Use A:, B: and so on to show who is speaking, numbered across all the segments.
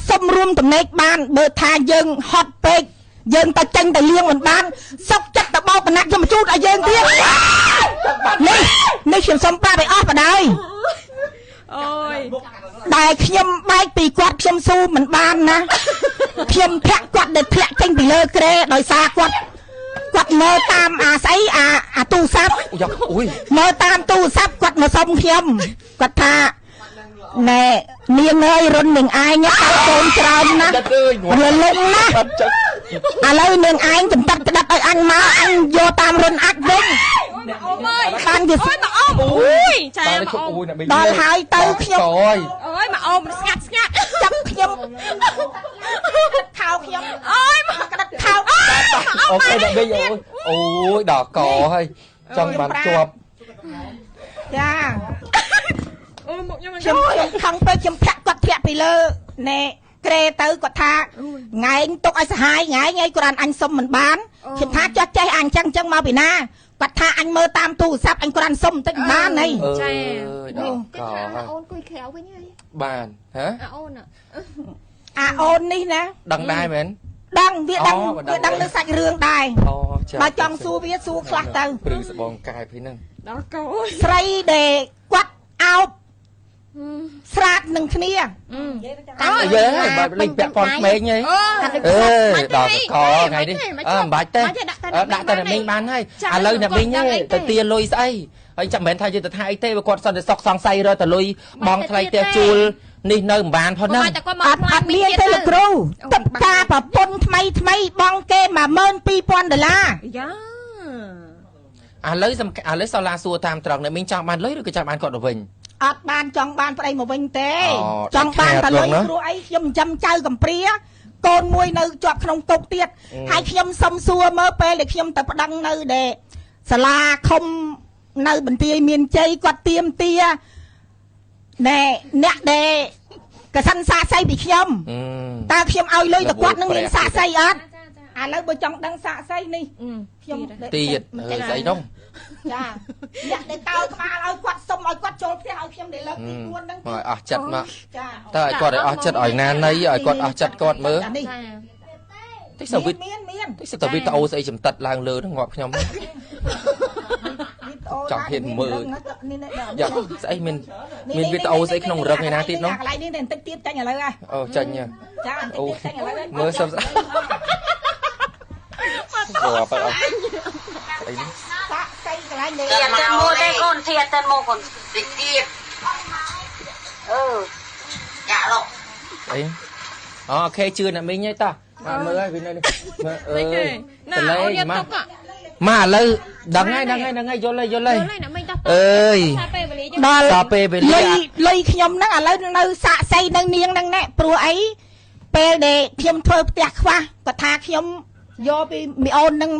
A: សុំរួមតំណែងបានបើថាយើងហត់ពេកយើងទៅចេញទៅលៀងមិនបានសុកចិត្តទៅបោកគណៈខ្ញុំជូតឲ្យយើងទៀតនេះនេះខ្ញុំសុំប្រាប់ឲ្យអស់បដ ாய்
B: អូយ
A: ដែលខ្ញុំបែកពីគាត់ខ្ញុំស៊ូមិនបានណាខ្ញុំធាក់គាត់ដែលធ្លាក់ចេញពីលើគ្រែដោយសារគាត់មើលតាមអាស្អីអាទូរស័ព្ទមើលតាមទូរស័ព្ទគាត់មកសុំខ្ញុំគាត់ថាណែនាងអើយរុននឹងឯងតើកូនច្រើនណាស់រលំណាស់ឥឡូវនាងឯងចំតាត់ក្តាត់ឲ្យអញមកអញយកតាមរុនអាចវិញបានវា
B: អូយមកអ៊ំអូយចាមកអ៊ំ
A: ដល់ហើយទៅខ្ញុំ
B: អូយមកអ៊ំស្ងាត់ស្ងាត់
A: ចាំខ្ញុំខោខ្ញុំ
B: អូយមក
A: ក្តាត់ខោ
C: អូខេដល់វិញអូយដល់កហើយចង់បានជាប់
A: ចា
B: អូមកខ្ញុំ
A: ខ្ញុំខឹងពេកខ្ញុំធាក់គាត់ធាក់ពីលើណែក្រេទៅគាត់ថាងែងទុកឲ្យសហាយងែងឯងគ្រាន់អញសុំមិនបានខ្ញុំថាចោះចេះអញចឹងចឹងមកពីណាគាត់ថាអញមើលតាមទូរស័ព្ទអញគ្រាន់សុំបន្តិចបានហី
B: ចា
C: ដល់ក
D: អូនគួយក្រៅវិញហើយ
C: បានហ៎
D: អាអូន
A: អាអូននេះណា
C: ដឹងដែរមែន
A: ដឹងវាដឹងវាដឹងនៅសាច់រឿងដែរបើចង់សួរវាសួរខ្លះទៅ
C: ព្រឺសបងកែភីហ្នឹង
B: ដល់កូន
A: ស្រីដែលគាត់អោបស្រាតនឹងគ្នា
C: តាយើបើលេងពាក់ព័ន្ធក្មេងហីអេដល់កថ្ងៃនេះអឺមិនបាច់ទេដាក់តែអ្នកមីងបានហើយឥឡូវអ្នកមីងទៅទាលុយស្អីហើយចាំមិនមែនថាយើងទៅថាអីទេបើគាត់សន្តិសុខសង្ស័យរកតែលុយបងថ្លៃផ្ទះជួលនេះនៅមិនបានផងហ្នឹង
A: អត់មានទេលោកគ្រូទឹកការប្រពន្ធថ្មីថ្មីបងគេ12000ដុល្លារ
B: យ៉ា
C: ឥឡូវឥឡូវសាឡាសួរតាមត្រង់អ្នកមីងចង់បានលុយឬក៏ចង់បានគាត់ទៅវិញ
A: អត់បានចង់បានប្តីមកវិញទេចង់បានតែលុយព្រោះអីខ្ញុំចិញ្ចឹមចៅកំព្រាកូនមួយនៅជាប់ក្នុងគុកទៀតហើយខ្ញុំសុំសួរមើលពេលដែលខ្ញុំទៅប្តឹងនៅដែលសាលាឃុំនៅបន្ទាយមានជ័យគាត់ទៀមទាណែអ្នកដែលកសិនសាកសីពីខ្ញុំតើខ្ញុំឲ្យលុយទៅគាត់នឹងមានសាកសីអត់ឥឡូវបើចង់ដឹងសាកសីនេះខ្ញុំ
C: ទៀតស្អីនោះ
A: ចាអ្នកដែលតើក្បាលឲ្យគាត់សុំឲ្យគាត់ចូលផ្ទះឲ្យខ្ញុំដែលលើកទី4ហ្នឹង
C: ឲ្យអស់ចិត្តមកតើឲ្យគាត់ឲ្យអស់ចិត្តឲ្យណាណីឲ្យគាត់អស់ចិត្តគាត់មើលតិចសវិត
A: មាន
C: តិចសវីដេអូស្អីចំតិតឡើងលើហ្នឹងងាប់ខ្ញុំចង់ហ៊ានមើលយ៉ាស្អីមានវីដេអូស្អីក្នុងរឹងឯណាទៀតនោះ
A: កន្លែងនេះបន្តិចទៀតចាញ់ឥឡូវហ៎
C: អូចាញ់
A: ចាបន្តិចទៀតចាញ់ឥឡូវ
C: មើលសុំងាប់អត់ស្អីនេះ
A: សាក់សីកន្លែងនេះ
E: ទៀតមកទេកូនទៀតតែមកកូនតិចទៀតអឺចាក់លោក
C: អីអូខេជឿអ្នកមីងហើយតោះមកមើលហើយវានៅនេះមើលអើយ
B: ណាអូនយកទុក
C: មកឥឡូវដឹងហើយដឹងហើយដឹងហើយយល់ហើយយល់ហើយអើយ
A: ដល់
C: ពេលវេលា
A: លុយខ្ញុំហ្នឹងឥឡូវនៅសាក់សីនៅនាងហ្នឹងណែព្រោះអីពេលដែលខ្ញុំធ្វើផ្ទះខ្វះគាត់ថាខ្ញុំយកពីមីអូនហ្នឹង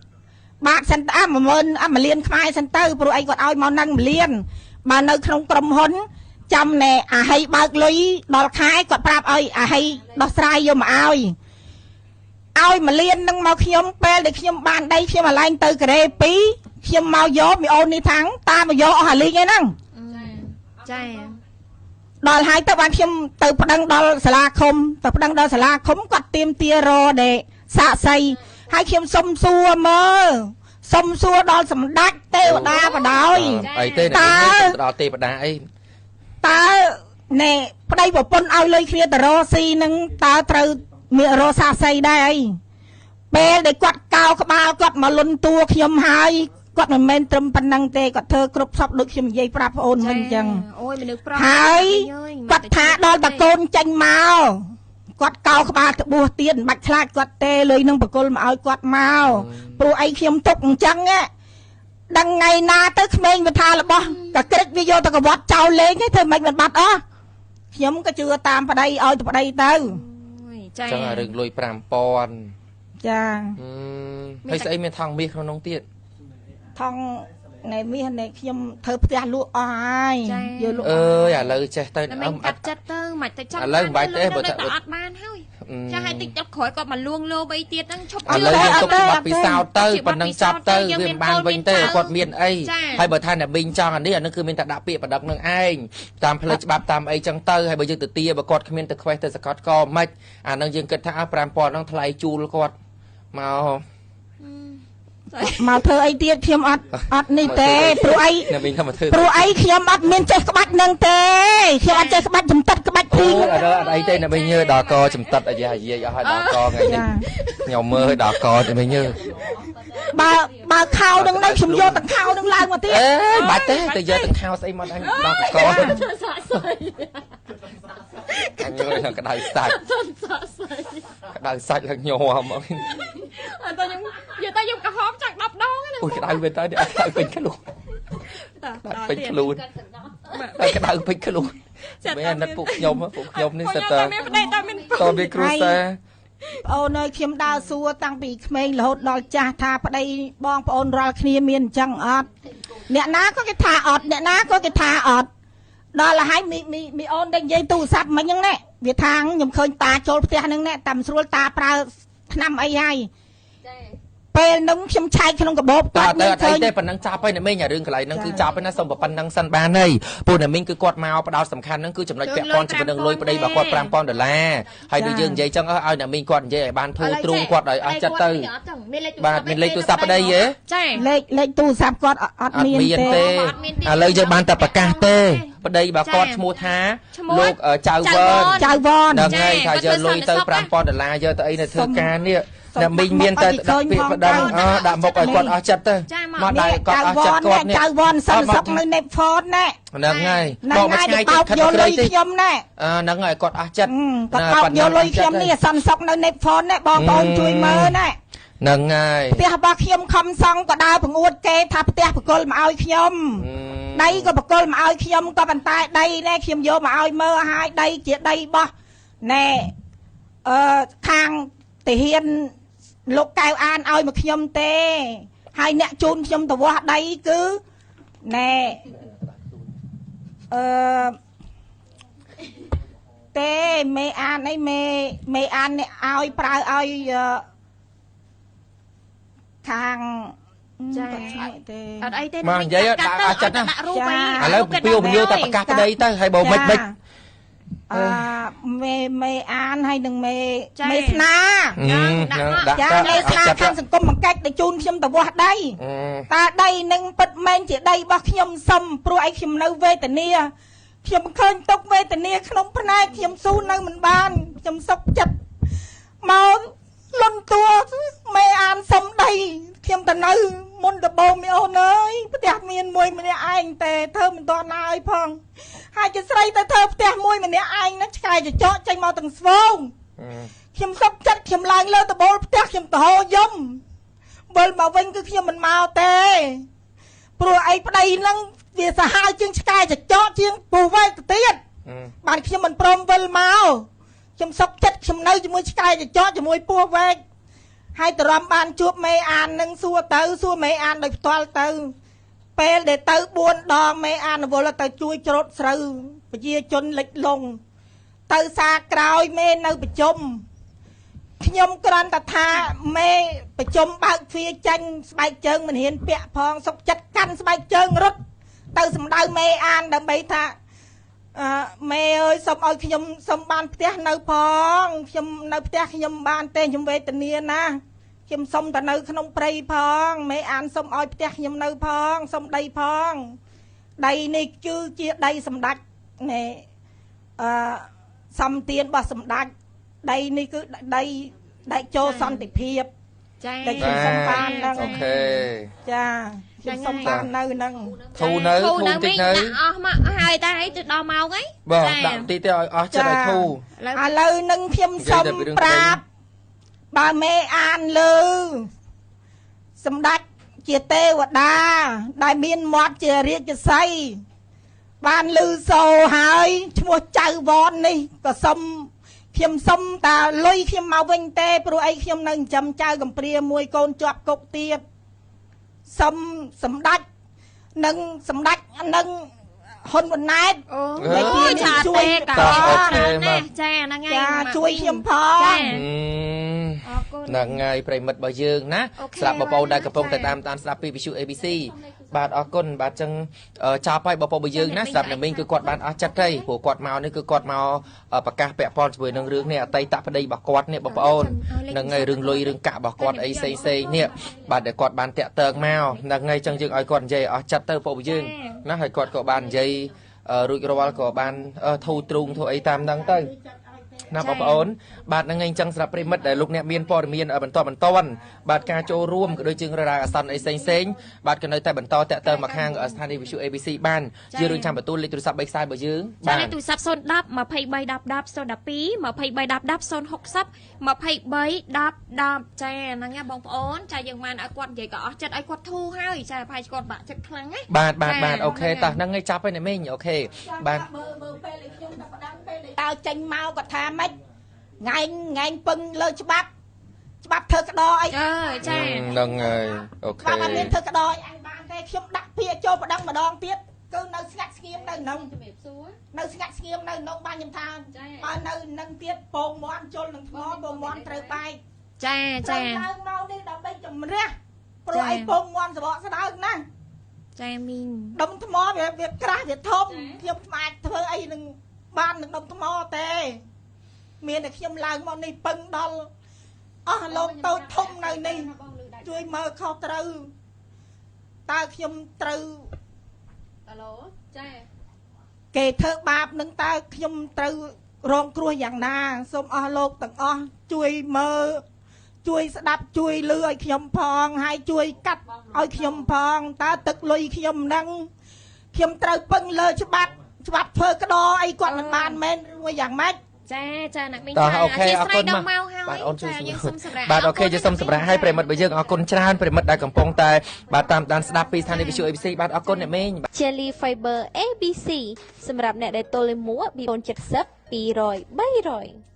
A: 10000បាតសិនទៅ10000 1លានខ្មែរសិនទៅព្រោះអីគាត់ឲ្យមកនឹង1លានបើនៅក្នុងក្រុមហ៊ុនចាំណែអាហីបើកលុយដល់ខែគាត់ប្រាប់ឲ្យអាហីដោះស្រាយយកមកឲ្យ1លាននឹងមកខ្ញុំពេលដែលខ្ញុំបានដីខ្ញុំអាឡែងទៅការ៉េ2ខ្ញុំមកយកមីអូននេះថាងតាមមកយកអស់អាលីងឯហ្នឹង
B: ចា
A: ដល់ហើយទៅបានខ្ញុំទៅប្តឹងដល់សាលាឃុំទៅប្តឹងដល់សាលាឃុំគាត់ទៀមទារដែលសាកសីហើយខ្ញុំសុំសួរមើលសុំសួរដល់សម្ដេចទេវតាបដ ாய்
C: អីទេដល់ទេវតាអី
A: តើណែប្តីប្រពន្ធឲ្យលុយគ្នាទៅរកស៊ីនឹងតើត្រូវមានរកសាសីដែរអីពេលដែលគាត់កោក្បាលគាត់មកលុនតួខ្ញុំហើយគាត់មិនមែនត្រឹមប៉ុណ្ណឹងទេគាត់ធ្វើគ្រប់សពដូចខ្ញុំនិយាយប្រាប់ប្អូនវិញអញ្ចឹង
B: អូយមនុស្សប្រុស
A: ហើយគាត់ថាដល់តកូនចេញមកគាត់កោក្បាលត្បួសទៀតមិនបាច់ខ្លាចគាត់ទេលុយនឹងបកគលមកឲ្យគាត់មកព្រោះអីខ្ញុំទុកអញ្ចឹងដឹងថ្ងៃណាទៅក្មេងវាថារបស់កក្រិចវាយកទៅកវត្តចោលលេងទេធ្វើមិនមិនបាត់អស់ខ្ញុំក៏ជឿតាមប្តីឲ្យទៅប្តីទៅ
B: ចា
C: ចឹងរឿងលុយ5000
A: ចា
C: ហើយស្អីមានថងមាសក្នុងនោះទៀត
A: ថងណែមាសណែខ្ញុំធ្វើផ្ទះលក់អស់ហើយយកលក់
C: អើយឥឡូវចេះទៅ
B: អត់ចិត្តទៅមិនទៅចង់
C: ឥឡូវមិនបាច់ទេបើ
B: តែអត់បានហើយ ចាឲ្យតិចដល់ក្រោយគាត់មកលួងលោមអីទៀតហ្នឹងឈប់
C: ឥឡូវយើងទុកច្បាប់ពិសោធន៍ទៅប៉ុណ្ណឹងចាប់ទៅវាមិនបានវិញទេគាត់មានអីហើយបើថាអ្នកមីងចង់អានេះអានឹងគឺមានតែដាក់ពាក្យបណ្ដឹងនឹងឯងតាមផ្លូវច្បាប់តាមអីចឹងទៅហើយបើយើងទៅទាបើគាត់គ្មានទៅខ្វេះទៅសកត់កមិនអានឹងយើងគិតថា5000ហ្នឹងថ្លៃជួលគាត់មក
A: មកធ្វើអីទៀតខ្ញុំអត់អត់នេះទេព្រោះអីព្រោះអីខ្ញុំអត់មានចេះក្បាច់នឹងទេខ្ញុំអត់ចេះក្បាច់ចំតិតក្បាច់ទី
C: អត់អត់អីទេអ្នកមីងដល់កចំតិតអាយ៉ាយាយអស់ហើយដល់កថ្ងៃនេះខ្ញុំមើលឲ្យដល់កអ្នកមីង
A: បើបើខោនឹងនៅខ្ញុំយកទាំងខោនឹងឡើងមកទៀត
C: អេបាច់ទេទៅយកទាំងខោស្អីមកអញដល់កអញមើលក្តៅសាច់ក្តៅសាច់ឡើងញ័រមក
B: អត់ទៅខ្ញុំនិយាយតែខ្ញុំក្រហមចាក់10ដងណា
C: អូយក្តៅមែនតើនេះក្តៅពេញខ្លួនពេញខ្លួនតែក្តៅពេញខ្លួនមែនអាណិតពួកខ្ញុំពួកខ្ញុំនេះសិតតើ
B: មានប្តីតើមាន
C: តើមានគ្រួសារ
A: ប្អូនអើយខ្ញុំដើរសួរតាំងពីក្មេងរហូតដល់ចាស់ថាប្តីបងប្អូនរាល់គ្នាមានអញ្ចឹងអត់អ្នកណាក៏គេថាអត់អ្នកណាក៏គេថាអត់ដល់ហើយមីមីមីអូនដែលនិយាយទូរស័ព្ទមិញហ្នឹងណែវាថាខ្ញុំឃើញតាចូលផ្ទះហ្នឹងណែតាមស្រួលតាប្រើថ្នាំអីហើយពេលហ្នឹងខ្ញុំឆែកក្នុងកាបូប
C: គាត់មានឃើញទេប៉ុណ្ណឹងចាប់ហើយអ្នកមីងអារឿងកន្លែងហ្នឹងគឺចាប់ហើយណាសូមប៉ុណ្ណឹងសិនបានហើយពួកអ្នកមីងគឺគាត់មកផ្ដោតសំខាន់ហ្នឹងគឺចំណុចពាក់ព័ន្ធជាមួយនឹងលុយប្តីរបស់គាត់5000ដុល្លារហើយដូចយើងនិយាយចឹងឲ្យអ្នកមីងគាត់និយាយឲ្យបានធូរទ្រូងគាត់ឲ្យអស់ចិត្តទៅបាទមានលេខទូរស័ព្ទប្តីទេ
B: ចា
A: លេខទូរស័ព្ទគាត់អត់មានទេ
C: ឥឡូវយើងបានតែប្រកាសទេប្តីរបស់គាត់ឈ្មោះថាលោកចៅវ៉ន
A: ចៅវ៉ន
C: ហ្នឹងហើយថាយកលុយទៅ5000ដុល្លារយកទៅអីនៅធ្វើការនេះអ្នកមីងមានតែដាក់ពាក្យប្តឹងដាក់មុខឲ្យគាត់អស់ចិត្តទៅមកដែរគាត់អស់ចិត្តគាត់នេះ
A: ចៅវ៉នសិនសុកនៅ Netflix ណែ
C: ហ្នឹងហើយបកមកឆ្ងាយទៅខិត
A: យកលុយខ្ញុំណែ
C: ហ្នឹងហើយគាត់អស់ចិត្ត
A: គាត់បោកយកលុយខ្ញុំនេះសិនសុកនៅ Netflix ណែបងប្អូនជួយមើលណែ
C: ហ្នឹងហើយ
A: ផ្ទះរបស់ខ្ញុំខំសង់ក៏ដើរបង្អួតគេថាផ្ទះបកលមកឲ្យខ្ញុំដីក៏បកលមកឲ្យខ្ញុំក៏ប៉ុន្តែដីណែខ្ញុំយកមកឲ្យមើលឲ្យដីជាដីរបស់ណែអឺខាងទាហានលោកកែវអានឲ្យមកខ្ញុំទេហើយអ្នកជូនខ្ញុំទៅវាស់ដីគឺណែអឺទេមេអានអីមេអានអ្នកឲ្យប្រើឲ្យខាង
B: ចា
A: ទេ
B: អត់អីទេ
C: មកនិយាយដាក់អស់ចិត្តណា
B: ឥ
C: ឡូវពៀវពញាតែប្រកាសប្តីទៅហើយបើមិនមិន
A: អឺមេមេអានហើយនឹងមេមេស្នាចាមេស្នាខាងសង្គមបង្កិច្ចដែលជូនខ្ញុំទៅវាស់ដីតើដីនឹងពិតមែនជាដីរបស់ខ្ញុំសុំព្រោះឯខ្ញុំនៅវេទនាខ្ញុំឃើញទុកវេទនាក្នុងភ្នែកខ្ញុំស៊ូនៅមិនបានខ្ញុំសុកចិត្តមកលន់តួមេអានសុំដីខ្ញុំទៅនៅមុនដំបូងមីអូនអើយផ្ទះមានមួយម្នាក់ឯងតែធ្វើមិនទាន់ណាអើយផងហើយជាស្រីទៅធ្វើផ្ទះមួយម្នាក់ឯងហ្នឹងឆ្កែចចកចេញមកទាំងស្វងខ្ញុំសុកចិត្តខ្ញុំឡើងលើដំបូលផ្ទះខ្ញុំទៅហោយំវិលមកវិញគឺខ្ញុំមិនមកទេព្រោះអីប្តីហ្នឹងវាសាហាវជាងឆ្កែចចកជាងពូវែកទៅទៀតបានខ្ញុំមិនព្រមវិលមកខ្ញុំសុកចិត្តខ្ញុំនៅជាមួយឆ្កែចចកជាមួយពស់វែកហើយតរំបានជួបមេអាននឹងសួរទៅសួរមេអានដោយផ្ទាល់ទៅពេលដែលទៅ4ដងមេអានវល់ទៅជួយច្រូតស្រូវប្រជាជនលិចលង់ទៅសារក្រោយមេនៅប្រជុំខ្ញុំគ្រាន់តែថាមេប្រជុំបើកទ្វារចាញ់ស្បែកជើងមិនហ៊ានពាក់ផងសុកចិត្តកាន់ស្បែកជើងរត់ទៅសម្ដៅមេអានដើម្បីថាអឺមេអើយសូមឲ្យខ្ញុំសូមបានផ្ទះនៅផងខ្ញុំនៅផ្ទះខ្ញុំបានទេខ្ញុំវេទនាណាខ្ញុំសុំតែនៅក្នុងព្រៃផងមេអានសុំឲ្យផ្ទះខ្ញុំនៅផងសុំដីផងដីនេះគឺជាដីសម្ដេចណែអឺសំទានរបស់សម្ដេចដីនេះគឺដីដែកចូលសន្តិភាព
B: ចា
A: តែខ្ញុំសុំបានហ្នឹង
C: អូខេ
A: ចាខ្ញុំសុំបាននៅហ្នឹង
C: ធូរនៅធូរតិចនៅ
B: ដាក់អស់មកហើយតែហើយទៅដល់ម៉ោងហី
C: បាទដាក់តិចទេឲ្យអស់ចិត្តឲ្យធូរ
A: ឥឡូវនឹងខ្ញុំសុំប្រាប់បើមេអានលើសម្ដេចជាទេវតាដែលមានមាត់ជារាជសីបានលឺសូរហើយឈ្មោះចៅវ៉ននេះក៏សុំខ្ញុំសុំតាលុយខ្ញុំមកវិញទេព្រោះអីខ្ញុំនៅចិញ្ចឹមចៅកំព្រាមួយកូនជាប់គុកទៀតសុំសម្ដេចនិងសម្ដេចនិង ហ៊ុនម៉ាណែត
B: អូ
A: ជួយ
B: ចា
A: ជួយ
B: ទេកា
C: តោះអូខេ
B: ច្រើន
C: មក
B: ណាស់ចាហ្នឹងហើយ
A: ចា
B: ម៉ាក់
A: ជួយខ្ញុំផង
B: ចា
C: អ
B: អរគុណ
C: ហ្នឹងហើយប្រិមិត្តរបស់យើងណា
B: អូខេ
C: ស្រាប់បងប្អូនដែលកំពុងតែ
B: ចា
C: តាមតាមស្ដាប់ពីវិទ្យុ ABC បាទអរគុណបាទចឹងចប់ហើយបងប្អូនរបស់យើងណាស្រាប់អ្នកមីងគឺគាត់បានអស់ចិត្តហើយព្រោះគាត់មកនេះគឺគាត់មកប្រកាសពាក់ព័ន្ធជាមួយនឹងរឿងនេះអតីតប្តីរបស់គាត់នេះបងប្អូនហ្នឹងហើយរឿងលុយរឿងកាក់របស់គាត់អីផ្សេងផ្សេងនេះបាទដែលគាត់បានតាក់ទងមកហ្នឹងហើយចឹងយើងឲ្យគាត់និយាយអស់ចិត្តទៅបងប្អូនរបស់យើងណាហើយគាត់ក៏បាននិយាយរួចរាល់ក៏បានធូរទ្រូងធូរអីតាមហ្នឹងទៅណាបងប្អូនបាទហ្នឹងហើយអញ្ចឹងសម្រាប់ប្រិមិត្តដែលលោកអ្នកមានព័ត៌មានបន្តបន្តបាទការចូលរួមក៏ដូចជារ៉ាអាសន្នអីផ្សេងផ្សេងបាទក៏នៅតែបន្តតាក់ទងមកខាងស្ថានីយ៍វិទ្យុ ABC បានយើងរងចាំបន្ទូលលេខទូរស័ព្ទ3ខ្សែរបស់យើង
B: ចាលេខទូរស័ព្ទ010 23 10 10 012 23 10 10 060 23 10 10ចាហ្នឹងណាបងប្អូនចាយើងបានឲ្យគាត់និយាយក៏អស់ចិត្តឲ្យគាត់ធូរហើយចាប្រហែលជាគាត់បាក់ចិត្តខ្លាំងណា
C: បាទបាទបាទអូខេតោះហ្នឹងហើយចាប់ហើយអ្នកមីងអូខេបាទ
A: មើលមើលពេលដែលខ្ញុំតែផ្ដាំពេលដែលដើរចេញមកគាត់ថាម៉េចថ្ងៃថ្ងៃពឹងលើច្បាប់ច្បាប់ធ្វើក្តរអី
B: អើចា
C: ហ្នឹងហើយអូខេ
A: ច្បាប់អត់មានធ្វើក្តរអីអញបានទេខ្ញុំដាក់ពាក្យចូលប្តឹងម្ដងទៀតគឺនៅស្ងាត់ស្ងៀមនៅក្នុងនៅស្ងាត់ស្ងៀមនៅក្នុងបានខ្ញុំថាបើនៅនឹងទៀតពងមន់ជុលនឹងថ្មពងមន់ត្រូវបែក
B: ចាចា
A: ត្រូវឡើងមកនេះដើម្បីជំរះព្រោះអីពងមន់សបកស្ដើងណាស់
B: ចាមីង
A: ដុំថ្មវាវាក្រាស់វាធំខ្ញុំខ្មាចធ្វើអីនឹងបាននឹងដុំថ្មទេមានតែខ្ញុំឡើងមកនេះពឹងដល់អស់លោកតូចធំនៅនេះជួយមើលខុសត្រូវតើខ្ញុំត្រូវ
B: អាឡូចា
A: គេធ្វើបាបនឹងតើខ្ញុំត្រូវរងគ្រោះយ៉ាងណាសូមអស់លោកទាំងអស់ជួយមើលជួយស្ដាប់ជួយលឺឲ្យខ្ញុំផងហើយជួយកាត់ឲ្យខ្ញុំផងតើទឹកលុយខ្ញុំនឹងខ្ញុំត្រូវពឹងលើច្បាប់ច្បាប់ធ្វើក្តរអីគាត់មិនបានមែនឬមួយយ៉ាងម៉េច
B: ចាចាអ្នកមីង
C: តោះអូខេ
B: អ
C: អរគុណ
B: ធិស្ឋានដល់
C: មក
B: មកហើយ
C: បាទអូនជួយ
B: ចាយើងសុំសម្រាប់
C: បាទអូខេយើងសូមសម្រាប់ឲ្យប្រិមិត្តរបស់យើងអរគុណច្រើនប្រិមិត្តដែលកំពុងតែបាទតាមដានស្ដាប់ពីស្ថានីយ៍វិទ្យុ ABC បាទអរគុណអ្នកមីង
D: Jelly Fiber ABC សម្រាប់អ្នកដែលទល់លាមក B70 200 300